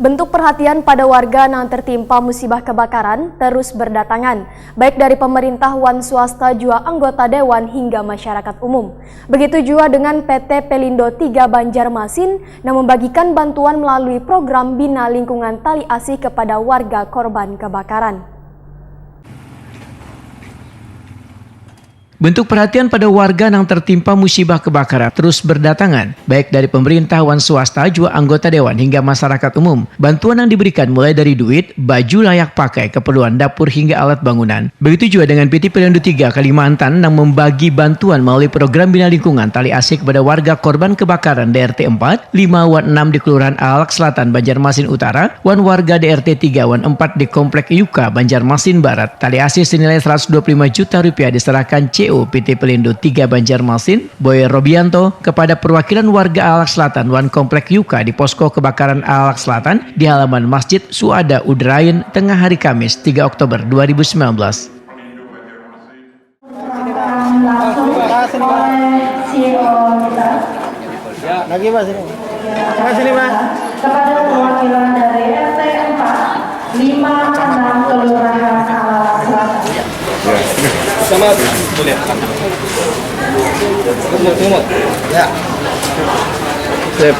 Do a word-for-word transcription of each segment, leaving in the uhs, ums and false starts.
Bentuk perhatian pada warga nang tertimpa musibah kebakaran terus berdatangan, baik dari pemerintah wan swasta jua anggota dewan hingga masyarakat umum. Begitu jua dengan P T Pelindo tiga Banjarmasin nang membagikan bantuan melalui program Bina Lingkungan Tali Asih kepada warga korban kebakaran. Bentuk perhatian pada warga nang tertimpa musibah kebakaran terus berdatangan, baik dari pemerintah wan swasta jua anggota dewan hingga masyarakat umum. Bantuan yang diberikan mulai dari duit, baju layak pakai, keperluan dapur hingga alat bangunan. Begitu jua dengan P T Pelindo tiga Kalimantan nang membagi bantuan melalui program Bina Lingkungan Tali Asih kepada warga korban kebakaran di R T empat, lima wan enam di Kelurahan Alalak Selatan, Banjarmasin Utara, wan warga di R T tiga wan empat di Komplek Yuka, Banjarmasin Barat. Tali asih senilai seratus dua puluh lima juta rupiah diserahkan C O P T Pelindo tiga Banjarmasin, Boy Robianto, kepada perwakilan warga Alalak Selatan wan Komplek Yuka di posko kebakaran Alalak Selatan di halaman Masjid Suada Udrain, tengah hari Kamis, tiga Oktober dua ribu sembilan belas. Langsung oleh C O kita. Lagi, Mas, ini. Mas, ini, Mas. Kepada perwakilan dari R T empat, lima, enam Kelurahan Alalak Selatan. Sama, boleh. Tunggu, tunggu. Ya. Sip.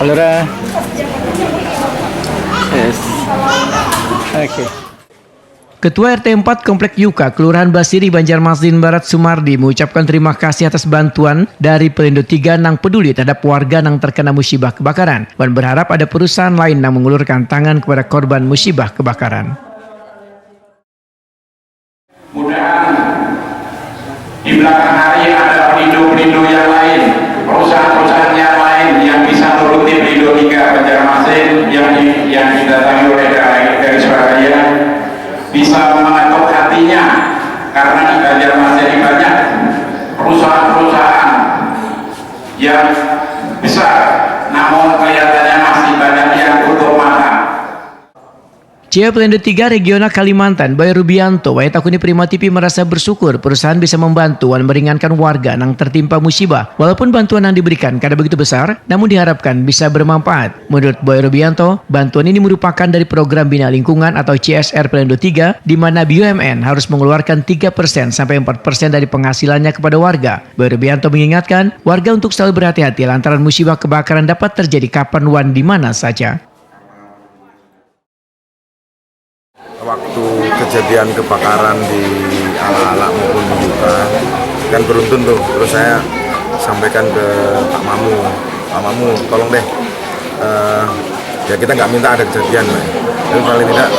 Halo, Ra. Yes. Oke. Ketua R T empat Komplek Yuka, Kelurahan Basirih, Banjarmasin Barat, Sumardi, mengucapkan terima kasih atas bantuan dari Pelindo tiga nang peduli terhadap warga nang terkena musibah kebakaran, wan berharap ada perusahaan lain nang mengulurkan tangan kepada korban musibah kebakaran. Mudahan di belakang hari ada pelindo-pelindo yang lain, perusahaan-perusahaan yang lain yang bisa nuruti Pelindo tiga Banjarmasin yang di, yang didatangi oleh dari, dari Surabaya, bisa mengetuk hatinya, karena di Banjarmasin ini banyak perusahaan-perusahaan yang besar, namun kelihatannya masih banyak yang tutup mata. C O Pelindo tiga Regional Kalimantan, Boy Rubianto, wayah takuni Prima T V, merasa bersyukur perusahaan bisa membantu wan meringankan warga nang tertimpa musibah. Walaupun bantuan yang diberikan kada begitu besar, namun diharapkan bisa bermanfaat. Menurut Boy Rubianto, bantuan ini merupakan dari program Bina Lingkungan atau C S R Pelindo tiga, di mana B U M N harus mengeluarkan tiga persen sampai empat persen dari penghasilannya kepada warga. Boy Rubianto mengingatkan warga untuk selalu berhati-hati lantaran musibah kebakaran dapat terjadi kapan wan di mana saja. Waktu kejadian kebakaran di ala-ala maupun di Yuka, kan beruntun tuh, terus saya sampaikan ke Pak Mamu, Pak Mamu, tolong deh, eh, ya, kita nggak minta ada kejadian, Pak, tapi paling tidak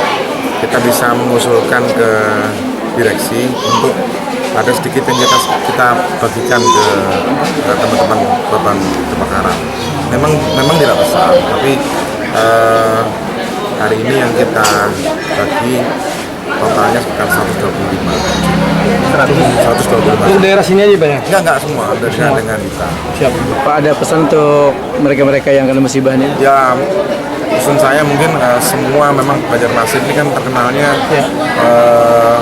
kita bisa mengusulkan ke direksi untuk ada sedikit yang kita kita bagikan ke, ke teman-teman korban kebakaran. Memang memang tidak besar, tapi eh, hari ini yang kita bagi totalnya sekitar seratus dua puluh lima. Seratus. Seratus dua puluh lima. Untuk daerah sini aja, Pak, ya? Enggak, enggak semua, ada dengan, dengan kita. Siap. Pak, ada pesan untuk mereka-mereka yang kena musibah ini? Ya, pesan saya mungkin eh, semua memang Banjarmasin ini kan terkenalnya Ya. eh,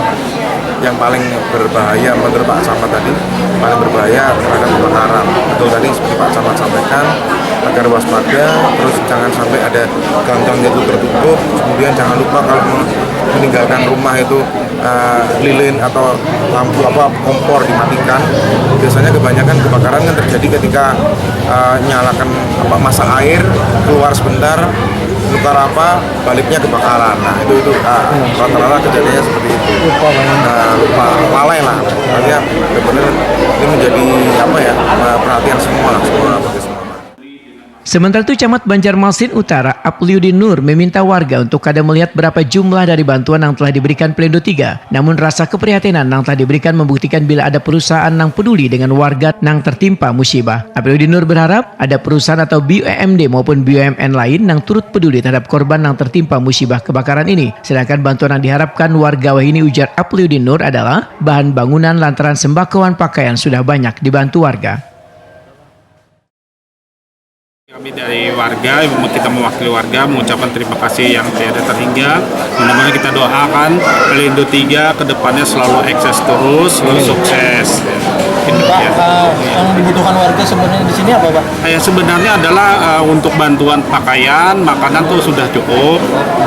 yang paling berbahaya menurut Pak Camat tadi, paling berbahaya terhadap kebakaran. Betul tadi seperti Pak Camat sampaikan, agar waspada, terus jangan sampai ada gang-gang itu tertutup, kemudian jangan lupa kalau meninggalkan rumah itu eh, lilin atau lampu apa kompor dimatikan. Biasanya kebanyakan kebakaran kan terjadi ketika eh, nyalakan apa masak air, keluar sebentar, tukar apa, baliknya kebakaran. Nah, itu itu ah, rata-rata kejadiannya seperti itu. Nah, lupa, lalai lah. Artinya benar-benar ini menjadi apa ya, perhatian semua lah, semua bagi semua. Sementara itu, Camat Banjarmasin Utara, Apliudin Nur, meminta warga untuk kada melihat berapa jumlah dari bantuan yang telah diberikan Pelindo tiga. Namun, rasa keprihatinan yang telah diberikan membuktikan bila ada perusahaan yang peduli dengan warga yang tertimpa musibah. Apliudin Nur berharap ada perusahaan atau B U M D maupun B U M N lain yang turut peduli terhadap korban yang tertimpa musibah kebakaran ini. Sedangkan bantuan yang diharapkan warga wahini, ujar Apliudin Nur, adalah bahan bangunan lantaran sembako wan pakaian sudah banyak dibantu warga. Kami dari warga, kita mewakili warga mengucapkan terima kasih yang tiada terhingga. Mudah-mudahan kita doakan Pelindo tiga ke depannya selalu eksis terus, selalu sukses. Pak, uh, yang dibutuhkan warga sebenarnya di sini apa, Pak? Ya, sebenarnya adalah uh, untuk bantuan pakaian, makanan tuh sudah cukup.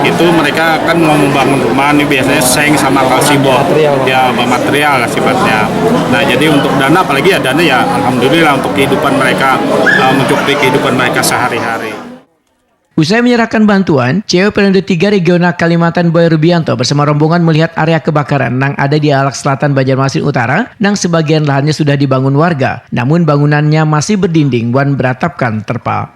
Itu mereka kan mau membangun rumah nih, biasanya seng sama kalsibo. Ya, material lah sifatnya. Nah, jadi untuk dana, apalagi ya dana, ya alhamdulillah untuk kehidupan mereka, uh, mencukupi kehidupan mereka sehari-hari. Usai menyerahkan bantuan, C W Pelindo tiga Regional Kalimantan Boy Rubianto bersama rombongan melihat area kebakaran nang ada di Alak Selatan, Banjarmasin Utara, nang sebagian lahannya sudah dibangun warga, namun bangunannya masih berdinding wan beratapkan terpal.